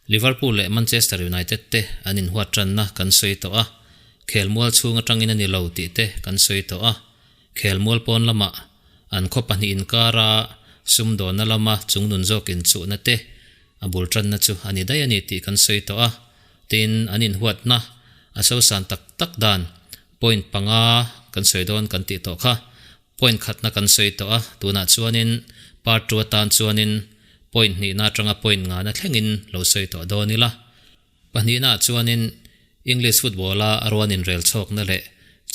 Liverpool leh Manchester United te an inhuat tanna kan sawi tawh a, khelmual chhung atangin a ni lo tih te kan sawi tawh a. Khelmual pawn lamah an khaw pahnih inkara sumdawnna lama chungnun zawk inchuhna te a bul tanna chu a ni daih a ni tih kan sawi tawh a. Tin, an inhuatna a sosan tak tak dan point panga kan sawi dawn kan tih tawh kha. Point khatna kan sawi tawh a, tunah chuanin part two atan chuanin point hnihna atanga point ngana thlengin lo sawi tawh dawn ila. Pahnihnaah chuanin English football-a a ruan inrel chhawkna leh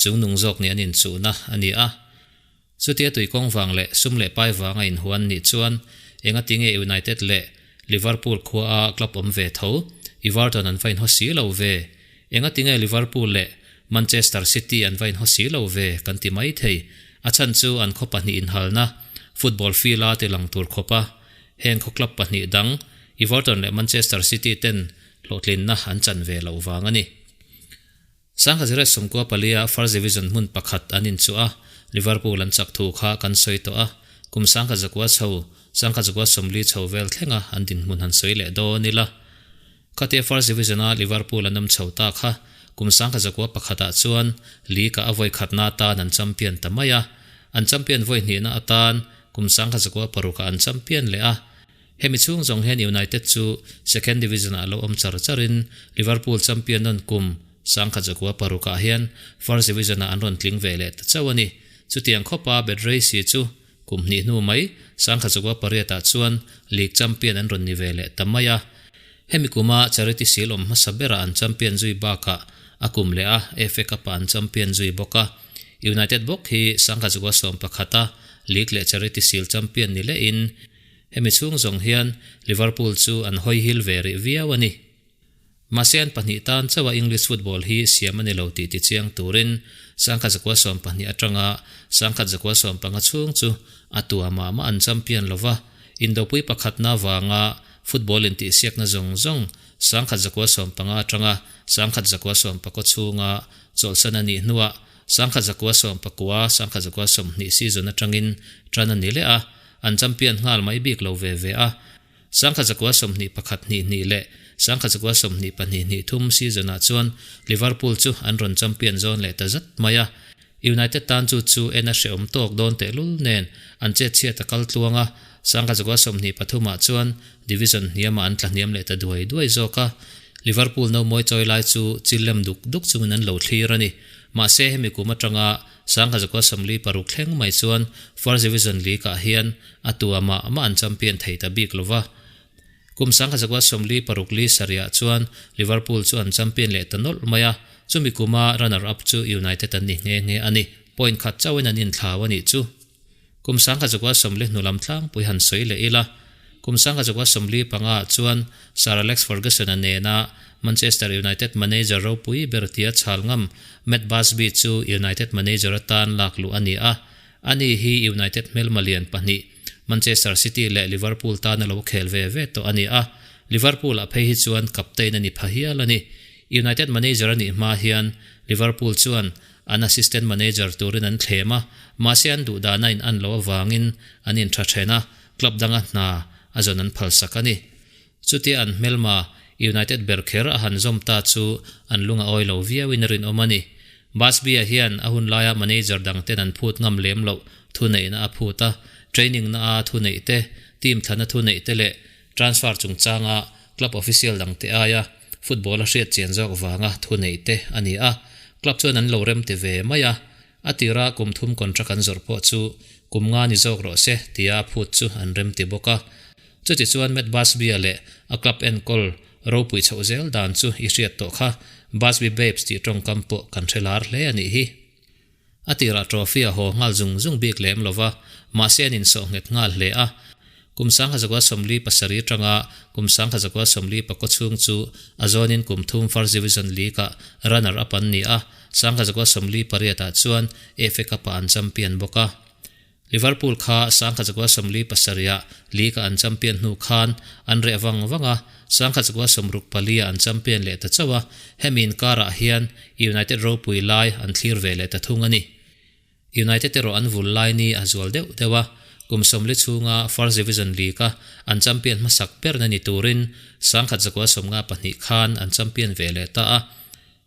chungnung zawk nih an inchuhna a ni a. Chutia tuikawng vang leh sum leh pai vanga inhuan nih chuan engatinge United leh Liverpool khuaa club awm ve tho Everton an va inhaw si lo ve? Engatinge Liverpool leh Manchester City an va inhaw si lo ve kan ti mai thei. A chhan chu an khaw pahnih inhalna football field-a ti lang tur khawpa heng khaw club pahnih dang Everton leh Manchester City ten hlawhtlinna an chan ve loh vang a ni. Sangha 24 a First Division hmun pakhat an inchuh a, Liverpool an chak thu kha kan sawi tawh a, kum 1900 chho, 1940 chho vel thlenga an dinhmun han sawi leh dawn ila. Khatia First Division-a Liverpool an awm chho ta kha kum 1901 ah chuan League-a a vawi khatna atan an champion ta mai a, an champion vawi hnihna atan kum 1906 ah an champion leh a. Hemi chhung zawng hian United chu Second Division-ah lo awm char charin Liverpool champion nawn kum 1906 ah hian First Division-ah an rawn tling ve leh ta chauh a ni. Chutiang khawpa bet rei si chu kum hnih hnu mai 1908 ah chuan League champion an rawn ni ve leh ta mai a. Hemi kuma Charity Shield awm hmasa berah an champion zui bakah a kum leh a FA Cup-ah an champion zui bawk a. United bawk hi 1911 a League leh Charity Shield champion ni lehin Hemi chhung zawng hian Liverpool chu an hawi hil ve rih viau a ni. Mahse an pahnih tan chauha English football hi siam a ni lo tih tichiang turin 1912 atanga 1915 chhung chu a tua mah mah an champion lo va, indopui pakhatna vanga football intihsiakna zawng zawng 1915 atanga 1914 chhunga chawlhsan a nih hnuah 1919, 1920 season atangin tan a ni leh a. An champion nghal mai bik lo ve ve a, 1921 hnih hnih leh 1922 hnih thum season-ah chuan Liverpool chu an rawn champion zawn leh ta zat mai a. United tan chu chu en a hrehawm tawk dawn tehlul nen an chetchhiat a kal tluang a, 1923 ah chuan division hniamah an tla hniam leh ta duai duai zawk a. Liverpool no mawi chawi lai chu chil lem duk duk chungin an lo thlir a ni. Mahse hemi kum atanga 1946 thleng mai chuan First Division League-ah hian a tua mah mah an champion thei ta bik lo va. Kum 1946 li sarihah chuan Liverpool chu an champion leh ta nawlh mai a, chumi kuma runner-up chu United an ni nghe nghe a ni. Point khat chauhin an inthlau a nih chu. Kum 1940 hnu lam tlangpui han sawi leh ila, kum 1945 ah chuan Sir Alex Ferguson-a nena Manchester United manager ropui ber tia chhal ngam Matt Busby chu United manager atan lak luh a ni a. Ani hi United hmelma lian pahnih Manchester City leh Liverpool tana lo khel ve ve tawh a ni a. Liverpool-ah phei hi chuan captain a ni pha hial a ni. United manager a nih hma hian Liverpool chuan An assistant manager turin an thlem a, mahse an duh dana in an loh avangin an intha then a, club danga hna a zawn an phalsak a ni. Chutia an hmelma United ber kher a han zawm ta chu an lung a awi lo viauin a rinawm a ni. Busby-a hian a hun laia manager dangten an phut ngam lem loh thuneihna a phut a, training na a thuneih te, team thlana thuneih te leh transfer chungchanga club official dangte aia football a hriat chian zawk vanga thuneih te a ni a, club chuan an lo rem ti ve mai a, a tira kum thum contract an zawrh pawh chu kum nga ni zawk rawh se tia phut chu an rem ti bawk a. Chuti chuan Matt Busby-a leh a club enkawl ropui chhoh zel dan chu i hriat tawh kha, Busby Babes tih tawngkam pawh kan hre lar hle a nih hi. A tirah trophy a haw nghal zung zung bik lem lo va, mahse an insawh nghet nghal hle a. Kum 1947 atanga kum 1974 chhung chu a zawnin kum thum First Division League-ah runner up an ni a, 1948 ah chuan FA Cup-ah an champion bawk a. Liverpool kha 1947 ah League-a an champion hnu khan an reh vang vang a, 1964 ah an champion leh ta chauh a, hemi inkarah hian United ropui lai an thlir ve leh ta thung a ni. United erawh an vul lai ni a zual deuh deuh a, Kum 40 chhunga First Division League-a an champion hmasak berna ni turin 1952 khan an champion ve leh ta a.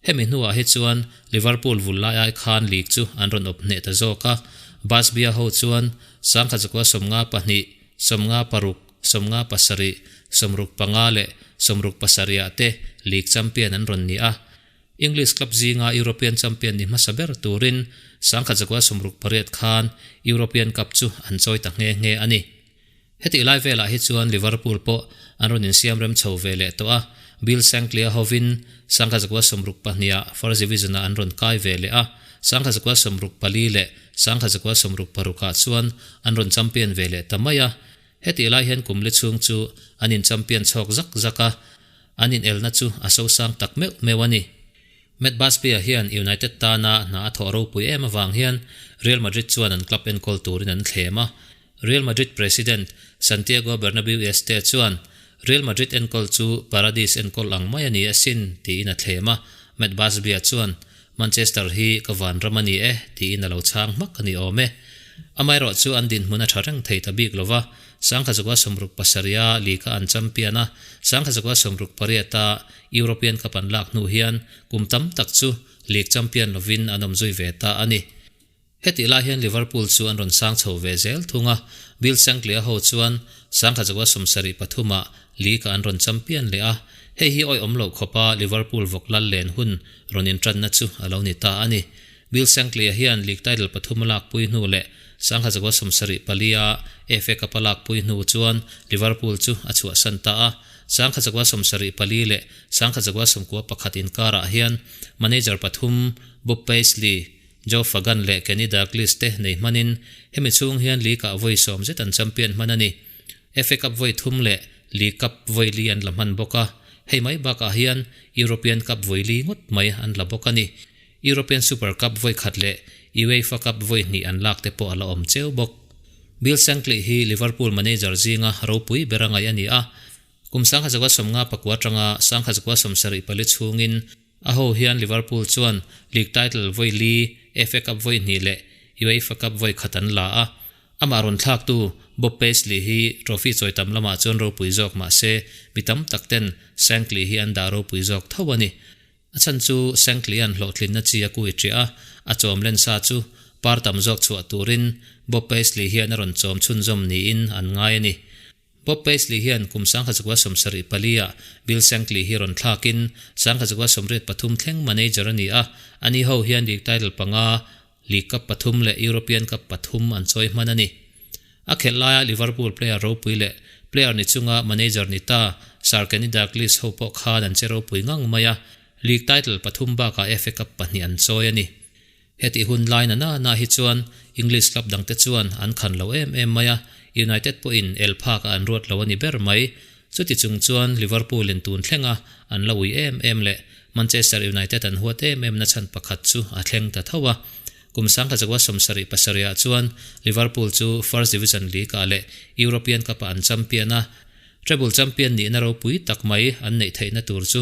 Hemi hnuah hi chuan Liverpool vul lai ai khan league chu an rawn awp hneh ta zawk a, Busby-a ho chuan 1952, 56, 57, 65 leh 67 ah te league champion an rawn ni a. English club zinga European champion ni hmasa ber turin 1968 khan European Cup chu an chawi ta nghe nghe a ni. Hetih lai velah hi chuan Liverpool pawh an rawn insiam rem chho ve leh tawh a, Bill Shankly-a hovin 1962 ah First Division-ah an rawn kai ve leh a, 1964 leh 1966 ah chuan an rawn champion ve leh ta mai a. Hetih lai hian kum li chhung chu an in-champion chhawk zak zak a, an inelna chu a sosang tak meuh meuh a ni. Matt Busby-a hian United tana hna a thawh ropui em avang hian Real Madrid chuan an club enkawl turin an thlem a. Real Madrid president Santiago Bernabeu Este chuan, Real Madrid enkawl chu paradis enkawl ang mai a ni asin, tiin a thlem a. Matt Busby-a chuan, Manchester hi ka vanram a ni e, tiin a lo chhang hmak a ni awm e. Amaherawh chu an dinhmun a tha reng thei ta bik lo va, 1967-a Liga an champion a, 1968-a European Cup an lak hnu hian kum tam tak chu League champion lovin an awm zui ve ta a ni. Hetih lai hian Liverpool chu an rawn sang chho ve zel thung a, Bill Shankly-a ho chuan 1973-ah League-ah an rawn champion leh a, hei hi awih awm loh khawpa Liverpool vawk lal len hun rawn intanna chu a lo ni ta a ni. Bill Shankly-a hian League title pathum a lakpui hnu leh 1974-a FA Cup a lakpui hnu chuan Liverpool chu a chhuahsan ta a, 1974 leh 1991 inkarah hian manager pathum Bob Paisley, Joe Fagan leh Kenny Dalglish te nei hmanin hemi chhung hian League ah vawi sawm zet an champion hman a ni. FA Cup vawi thum leh League Cup vawi li an la hman bawk a, hei mai bakah hian European Cup vawi li ngawt mai an la bawk a ni. European Super Cup vawi khat leh UEFA Cup vawi hnih an lak te pawh a la awm cheu bawk. Bill Shankly hi Liverpool manager zinga ropui ber a ngaih a ni a, kum 1959 atanga 1974 chhungin A ho hian Liverpool chuan League title vawi li, FA Cup vawi hnih leh UEFA Cup vawi khat an la a. Amah rawn thlaktu Bob Paisley hi trophy chawi tam lamah chuan ropui zawk mah se mi tam tak ten Shankly hi an dah ropui zawk tho a ni. A chhan chu Shankly-a'n hlawhtlinna chi a kui ṭiah a, a chawm len sa chu par tam zawk chhuah turin Bob Paisley hian a rawn chawm chhunzawm niin an ngai a ni. Bob Paisley hian kum 1974 ah Bill Shankly hi rawn thlakin 1983 thleng manager a ni a, ani ho hian league title panga, League Cup pathum leh European Cup pathum an chawi hman a ni. A khelh laia Liverpool player ropui leh player ni chunga manager ni ta Sir Kenny Dalglish ho pawh khan an che ropui ngang mai a, league title pathum bakah FA Cup pahnih an chawi a ni. Hetih hun lai na na na hi chuan English club dangte chuan an khan lo em em mai a, United pawhin el phak a an ruat lo a ni ber mai. Chuti chung chuan Liverpool in tun thlenga an la ui em em leh Manchester United an huat em em na chhan pakhat chu a thleng ta tho a. Kum 1977 ah chuan Liverpool chu First Division League ah leh European Cup ah an champion a, Treble champion nihna ropui tak mai an neih theihna tur chu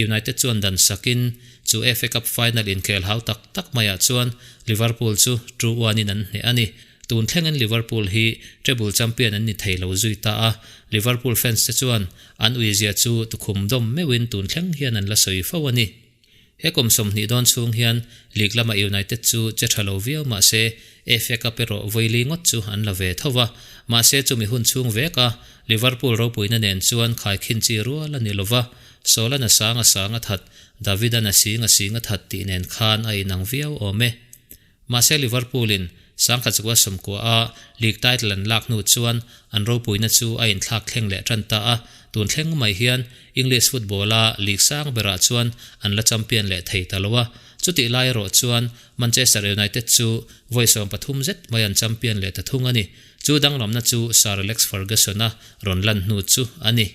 United chuan dan sakin chu FA Cup final inkhel hau tak tak maiah chuan Liverpool chu 2-1 in an hneh a ni. Tun thlengin Liverpool hi treble champion an ni thei lo zui ta a, Liverpool fans te chuan an uizia chu tukhum dawm meuhin tun thleng hian an la sawi fo a ni. He kum 20 dawn chhung hian League lama United chu che tha lo viau mah se FA Cup erawh vawi li ngawt chu an la ve tho va, mahse chumi hun chhung veka Liverpool ropuina nen chuan khaikhin chi rual a ni lo va, Saul-an a sang a sang a that, David-an a sing a sing a that tih nen khan a inang viau awm e. Mahse Liverpool-in 1990 a League title an lak hnu chuan an ropuina chu a inthlak thleng leh tan ta a, tun thleng mai hian English football-a league sang berah chuan an la champion leh thei ta lo a, chutih lai erawh chuan Manchester United chu vawi 13 zet mai an champion leh ta thung a ni. Chu danglamna chu Sir Alex Ferguson-a rawn lan hnu chu a ni.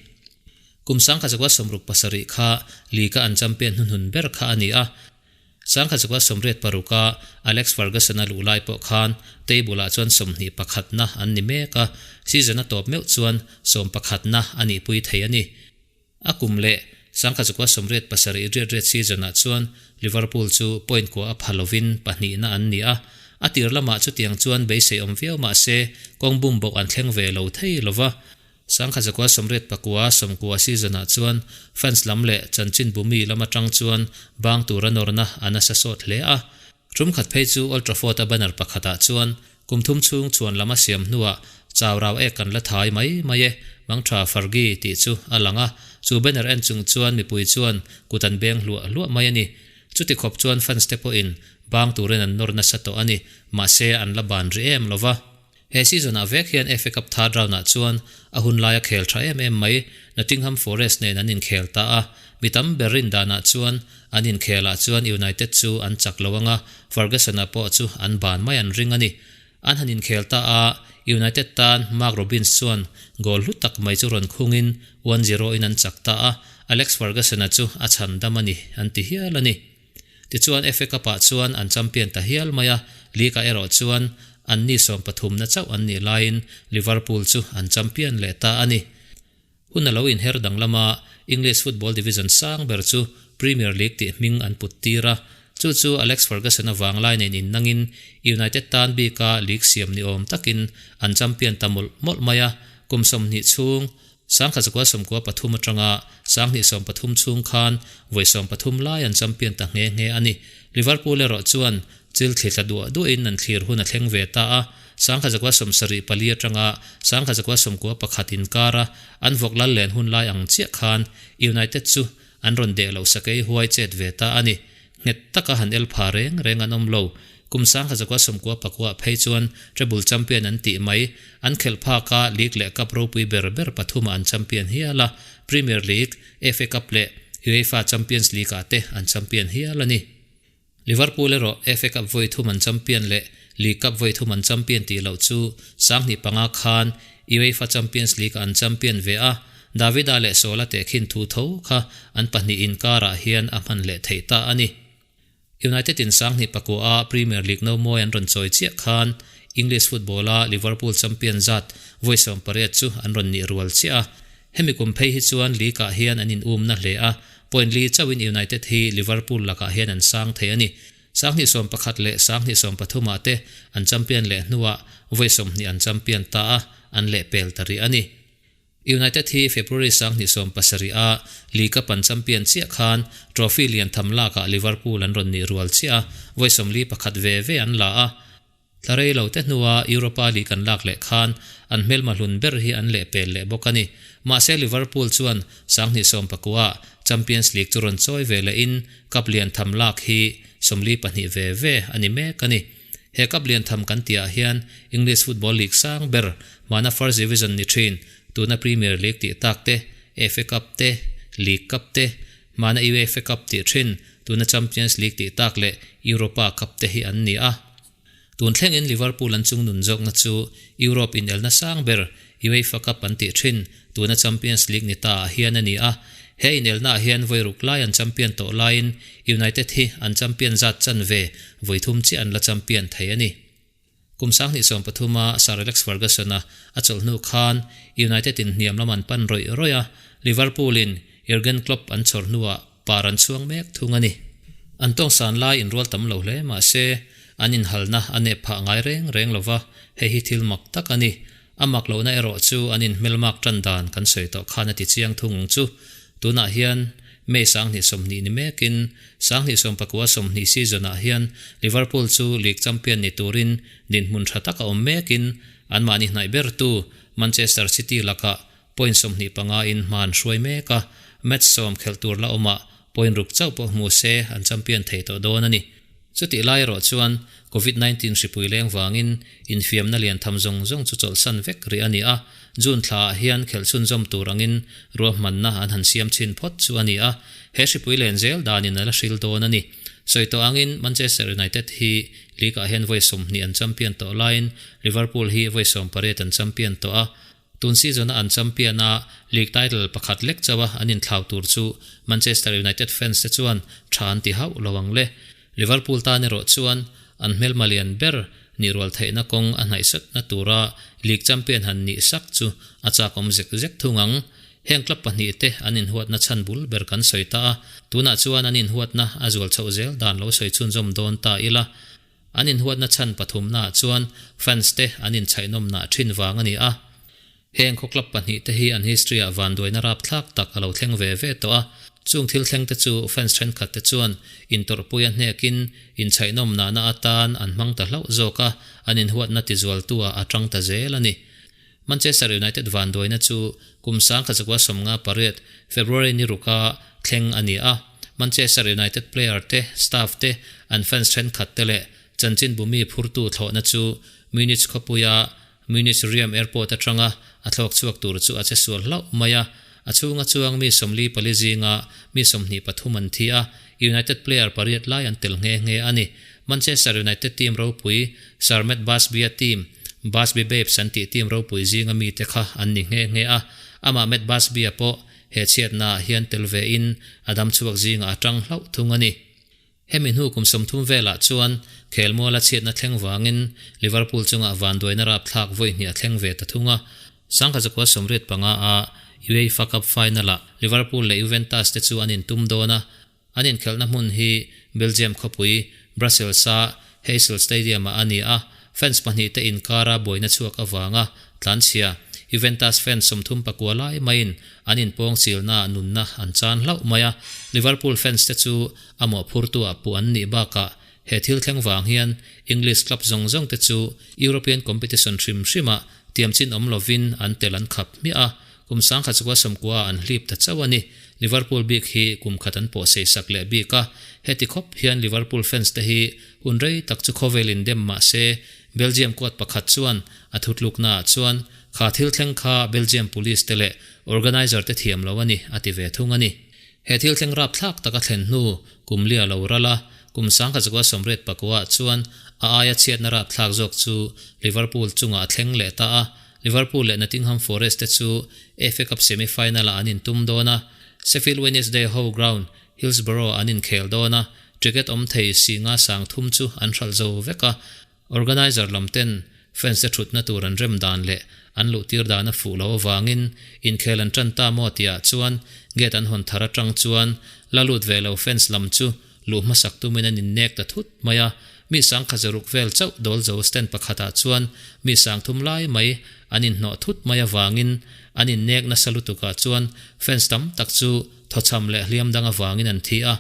Kum 1967 kha league-a an champion hnuhnun ber kha a ni a, 1986 a Alex Ferguson-a luh lai pawh khan table-ah chuan 21 na an ni mek a, season a tawp meuh chuan 11 na a nihpui thei a ni. A kum leh 1987 riat riat season-ah chuan Liverpool chu point kua a pha lovin pahnihna an ni a. A tir lamah chutiang chuan beisei awm viau mah se, kawng bum bawk an thleng ve lo thei lo va. 1989 90 season-ah chuan fans lam leh chanchinbu mi lam atang chuan bang tura nawrna a nasa sawt hle a. Tum khat phei chu Old Trafford-a banner pakhatah chuan kum thum chhung chhuan lam a siam hnuah chau rau ek kan la thai mai mai e, Mangtha Fergie tih chu a lang a. Chu banner en chung chuan mipui chuan kut an beng hluah hluah mai a ni. Chuti khawp chuan fans te pawhin bang turin an nawr nasa tawh a ni, mahse an la ban rih em lo va. He season-ah vek hian FA Cup third round-ah chuan a hun laia khel tha em em mai Nottingham Forest nen an inkhel ta a, mi tam ber rin danah chuan an inkhelah chuan United chu an chak lo anga Ferguson-a pawh chu an ban mai an ring a ni. An han inkhel ta a, United tan Mark Robins chuan goal hlu tak mai chu rawn khungin one zero in an chak ta a, Alex Ferguson-a chu a chhan dam a ni an ti hial a ni. Tichuan FA Cup-ah chuan an champion ta hial mai a, League-ah erawh chuan an ni sawmpathumna chauh an nih laiin Liverpool chu an champion leh ta a ni. Hun a lo inher danglam a, English football division sang ber chu Premier League tih hming an put tir a, chu chu Alex Ferguson-a vanglai nen innangin United tan bika league siam ni awm takin an champion ta mawlh mawlh mai a, kum 20 chhung 1993 atanga 2013 chhung khan vawi 13 lai an champion ta nghe nghe a ni. Liverpool erawh chuan chil thli tla duah duahin an thlir hun a thleng ve ta a, 1974 atanga 1991 inkara an vawk lal len hun lai ang chiah khan United chu an rawn deh loh sakei huai chet ve ta a ni. Nghet taka han el pha reng reng an awm lo. Kum 1999 phei chuan treble champion an tih mai. An khelh phaka league leh cup ropui ber ber pathumah an champion hial a, Premier League, FA Cup leh UEFA Champions League-ah te an champion hial a ni. Liverpool erawh FA Cup vawi thum an champion leh League Cup vawi thum an champion tih loh chu 2005 khan UEFA Champions League-ah an champion ve a, Davida leh Saula tehkhin thu tho kha an pahnih inkarah hian a hman leh theih ta a ni. United in 2009-a Premier League no mawi an rawn chawi chiah khan English football-a Liverpool champion zat vawi 18 chu an rawn nih rual chiah a. Hemi kum phei hi chuan league-ah hian an in-umna hle a, point li chauhin United hi Liverpool lakah hian an sang thei a ni. 2011 leh 2013-ah te an champion leh hnuah vawi 20 an champion ta a, an lehpel ta rih a ni. United hi February 2017-a League Cup an champion chiah khan trophy lian tham lakah Liverpool an rawn nih rual chiah a, vawi 41 ve ve an la a. Thla rei lo te hnua Europa League an lak leh khan an hmelma hlun ber hi an lehpel leh bawk a ni. Mahse Liverpool chuan 2019-ah Champions League chu rawn chawi ve lehin cup lian tham lak hi 42 ve ve a ni mek a ni. He cup lian tham kan tihah hian English Football League sang ber hmana First Division ni thin, tuna Premier League tih tak te, FA Cup te, League Cup te, hmana UEFA Cup tih thin, tuna Champions League tih tak leh Europa Cup te hi an ni a. Tun thlengin Liverpool an chungnun zawkna chu Europe inelna sang ber UEFA Cup an tih thin, tuna Champions League ni ta ah hian a ni a. He inelnaah hian vawi ruk lai an champion tawh laiin United hi an champion zat chan ve vawi thum chiah an la champion thei a ni. Kum 2013-a Sir Alex Ferguson-a a chawlh hnu khan United in hniam lam an pan rawih rawih a, Liverpool in Jurgen Klopp an chhawr hnuah par an chhuang mek thung a ni. An tawngsan lai inrual tam lo hle mah se, an inhalna a nep phah ngai reng reng lo va, hei hi thil mak tak a ni. A mak lohna erawh chu an inhmelmak tan dan kan sawi tawh khan a ti chiang thung ang chu. Tunah hian May 2020 ni mekin 2019/20 season-ah hian Liverpool chu league champion ni turin dinhmun tha tak a awm mekin anmahni hnaih bertu Manchester City lakah Point 25 in hma an hruai mek a, match sawm khelh tur la awmah point ruk chauh pawh hmu se an champion thei tawh dawn a ni. Chutih lai erawh chuan Covid 19 hripui leng vangin infiamna lian tham zawng zawng chu chawlhsan vek rih a ni a, June thlaah hian khelh chhunzawm tur angin ruahmanna an han siam chhin phawt chu a ni a, he hripui len zel danin a la hril dawn a ni. Sawi tawh angin Manchester United hi league ah hian vawi 20 an champion tawh laiin Liverpool hi vawi 18 an champion tawh a, Tun season-a an champion a, league title pakhat lek chauha an inthlau tur chu Manchester United fans te chuan tha an ti hauh lo ang le. Liverpool tan erawh chuan an hmelma lian ber nih rual theihna kawng a hnaihsatna tura league champion han nih sak chu a chak awm zek zek thung ang. Heng club pahnih te an inhuatna chhan bul ber kan sawi ta a, tunah chuan an inhuatna a zual chhoh zel dan lo sawi chhunzawm dawn ta ila. An inhuatna chhan pathumnaah chuan fans te an inchhaihnawmnah thin vang a ni a. Heng khaw club pahnihte hi an history-ah vanduaina rapthlak tak a lo thleng ve ve tawh a, chung thil thlengte chu fans thenkhatte chuan intawrhpui a hnekin inchhaihnawm nahna atan an hmang ta hlauh zawk a, an inhuatna tizualtu-ah a tang ta zel a ni. Manchester United vanduaina chu kum 1958 February ni ruka thleng a ni a, Manchester United player te, staff te, an fans thenkhatte leh chanchinbu mi phurtu thlawhna chu Munich khawpuia Munich Riem Airport atanga a thlawk chhuak tur chu a che sual hlauh mai a, a chhunga chuang mi 44 zinga mi 23 an thi a, United player pariat lai an tel nghe nghe a ni. Manchester United team ropui Sir Matt Busby-a team, Busby Babes an tih team ropui zinga mite kha an ni nghe nghe a, amah Matt Busby-a pawh he chhiatnaah hian tel vein a dam chhuak zingah a tang hlauh thung a ni. Hemi hnu kum 30 velah chuan khelmuala chhiatna thleng vangin Liverpool chungah vanduaina rapthlak vawi hnih a thleng ve ta thung a. 1985 a UEFA Cup final-ah Liverpool leh Juventus te chu an intum dawn a, an inkhelhna hmun hi Belgium khawpui Brussels-a Heysel Stadium-ah a ni a, fans pahnih te inkara buaina chhuak avanga tlanchhia Juventus fans 39 lai maiin an inpawng chilnaah nunna an chan hlauh mai a, Liverpool fans te chu a mawhphurtuah puh an nih bakah he thil thleng vang hian English club zawng zawng te chu European competition hrim hrimah tiamchin awm lovin an tel an khap hmiah a, kum 1990 ah an hlip ta chauh a ni. Liverpool bik hi kum khat an pawh sei sak leh bik a, heti khawp hian Liverpool fans te hi hun rei tak chu khawvelin dem mah se Belgium court pakhat chuan a thutluknaah chuan kha thil thleng kha Belgium police te leh organiser te thiam lo a ni a ti ve thung a ni. He thil thleng rapthlak tak a thlen hnu kum lia lo ral a, kum 1989 chuan a aia chhiatna rapthlak zawk chu Liverpool chungah a thleng leh ta a, Liverpool leh Nottingham Forest te chu FA Cup semi-final-ah an intum dawn a, Sheffield Wednesday ho ground Hillsborough an inkhel dawn a, ticket awm thei singa 3000 chu an hralh zo vek a, Organiser lam ten fans te thutna tur an rem dan leh an luhtir dan a fuh lo avangin inkhel an tan ta maw tihah chuan gate an hawn thar atang chuan la lut ve lo fans lam chu luh hmasak tumin an innek ta thut mai a, mi 1600 vel chauh dawl zo stand pakhatah chuan mi 3000 lai mai an inhnawh thut mai avangin an innek nasa lutukah chuan fans tam tak chu thawchham leh hliam dang avangin an thi a.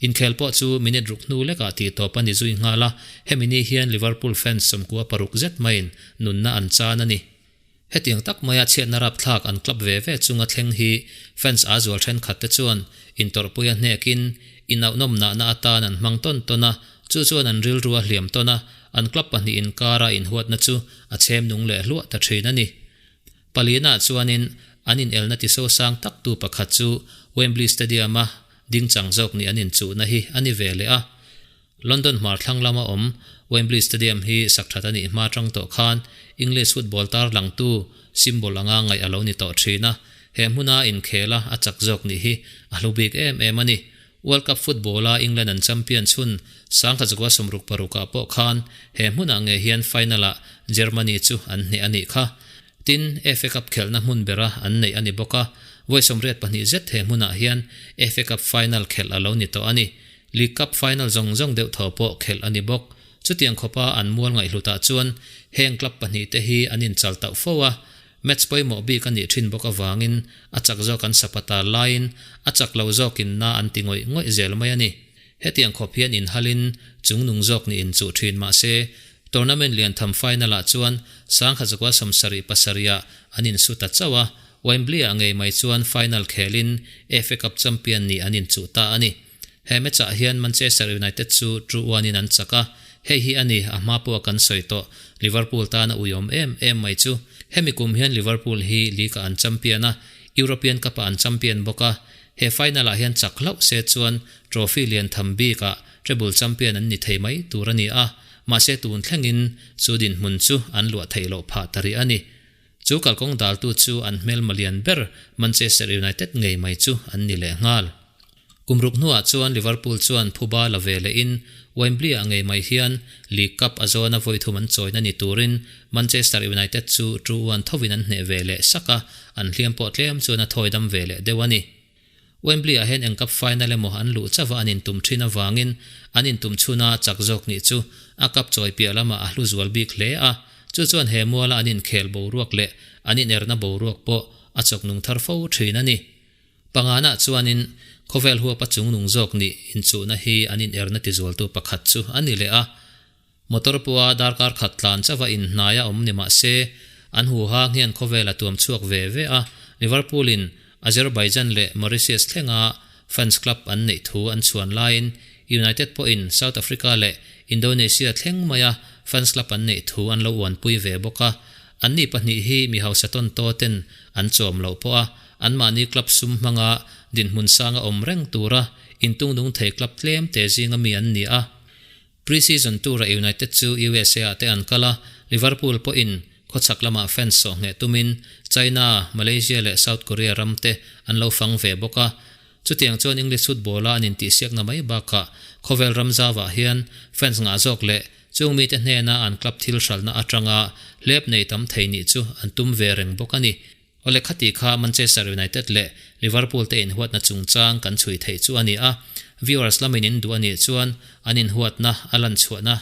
Inkhel pawh chu minute ruk hnu lekah tih tawp a ni zui nghal a, hemi ni hian Liverpool fans 96 zet maiin nunna an chan a ni. Hetiang tak maia chhiatna rapthlak an club ve ve chunga thleng hi fans a zual thenkhat te chuan intawrhpui a hnekin inauhnawm nahna atan an hmang tawn tawn a, chu chuan an rilru a hliam tawn a, an club pahnih inkara inhuatna chu a chhem nung leh hluah ta thin a ni. Palina chuanin an inelna tiso sang tak tu pakhat chu Wembley Stadium-a dingchang zawk nih an inchuhna hi a ni ve leh a. London hmar thlang lama awm Wembley Stadium hi sak that a nih hma tang tawh khan English football tarlangtu symbol anga ngaih a lo ni tawh thin a, he hmuna inkhela a chak zawk nih hi a hlu bik em em a ni. World Cup football-a England an champion chhun 1966 ah pawh khan he hmunah ngei hian final-ah Germany chu an hneh a nih kha. Tin, FA Cup khelhna hmun bera an neih a ni bawk a, vawi 82 zet he hmunah hian FA Cup final khelh a lo ni tawh a ni. League Cup final zawng zawng deuh tho pawh khelh a ni bawk. Chutiang khawpa an mual ngaihhlutah chuan heng club pahnih te hi an inchal tauh fo a, match pawimawh bik a nih thin bawk avangin a chak zawk an sapata laiin a chak lo zawkin na an ti ngawih ngawih zel mai a ni. Hetiang khawp hian inhalin chungnung zawk nih inchuh thin mah se, tournament lian tham final-ah chuan 1977 ah an insu ta chauh a, Wembley-ah ngei mai chuan final khelin FA Cup champion nih an inchuh ta a ni. He match-ah hian Manchester United chu 2-1 in an chak a, hei hi a ni a hma pawha kan sawi tawh Liverpool tana uiawm em em mai chu. Hemi kum hian Liverpool hi League-ah an champion a, European Cup-ah an champion bawk a, he final-ah hian chak hlauh se chuan trophy lian tham bikah treble champion an ni thei mai tur a ni a, mahse tun thlengin chu dinhmun chu an luah theih loh phah ta rih a ni. Chu kalkawng daltu chu an hmelma lian ber Manchester United ngei mai chu an ni leh nghal. Kum ruk hnuah chuan Liverpool chuan phuba la ve lehin Wembley-ah ngei mai hian League Cup a zawna vawi thum an chawina ni turin Manchester United chu 2-1 thovin an hneh ve leh sak a, an hliam pawh tlem chuan a thawi dam ve leh deuh a ni. Wembley-ah hian eng cup final emaw an luh chauh a an intum thin avangin an intum chhuna chak zawk nih chu a cup chawi piah lamah a hlu zual bik hle a. Chu chuan he muala an inkhel boruak leh an inerna boruak pawh a chawk nung thar fo thin a ni. Pangana chuanin khawvel huapa chungnung zawk nih inchuhna hi an inerna tizualtu pakhat chu a ni leh a. Motor pawha darkar khat tlan chauha inhnai a awm ni mah se, an huhang hian khawvel a tuam chhuak ve ve a, Liverpool in Azerbaijan leh Mauritius thlenga fans club an neih thu an chhuan laiin United pawhin South Africa leh Indonesia thleng maia fans club an neih thu an lo uanpui ve bawk a, anni pahnih hi mi hausa tawn taw ten an chawm loh pawh a, anmahni club sum hmanga dinhmun sanga awm reng tura intungnung thei club tlem te zinga mi an ni a. Pre-season tour-a United chu USA-ah te an kal a, Liverpool pawhin khawchhak lamah fans sawh ngheh tumin China, Malaysia leh South Korea ram te an lo fang ve bawk a. Chutiang chuan English football-a an intihsiakna mai bakah khawvel ram zauvah hian fans ngah zawk leh chung mite hnena an club thil hralhna atanga hlep nei tam thei nih chu an tum ve reng bawk a ni. Awle khati kha Manchester United leh Liverpool te inhuatna chungchang kan chhui theih chu a ni a, viewers lamin in duh a nih chuan an inhuatna a lan chhuahna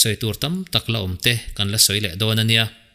sawi tur tam tak la awm te kan la sawi leh dawn a nia.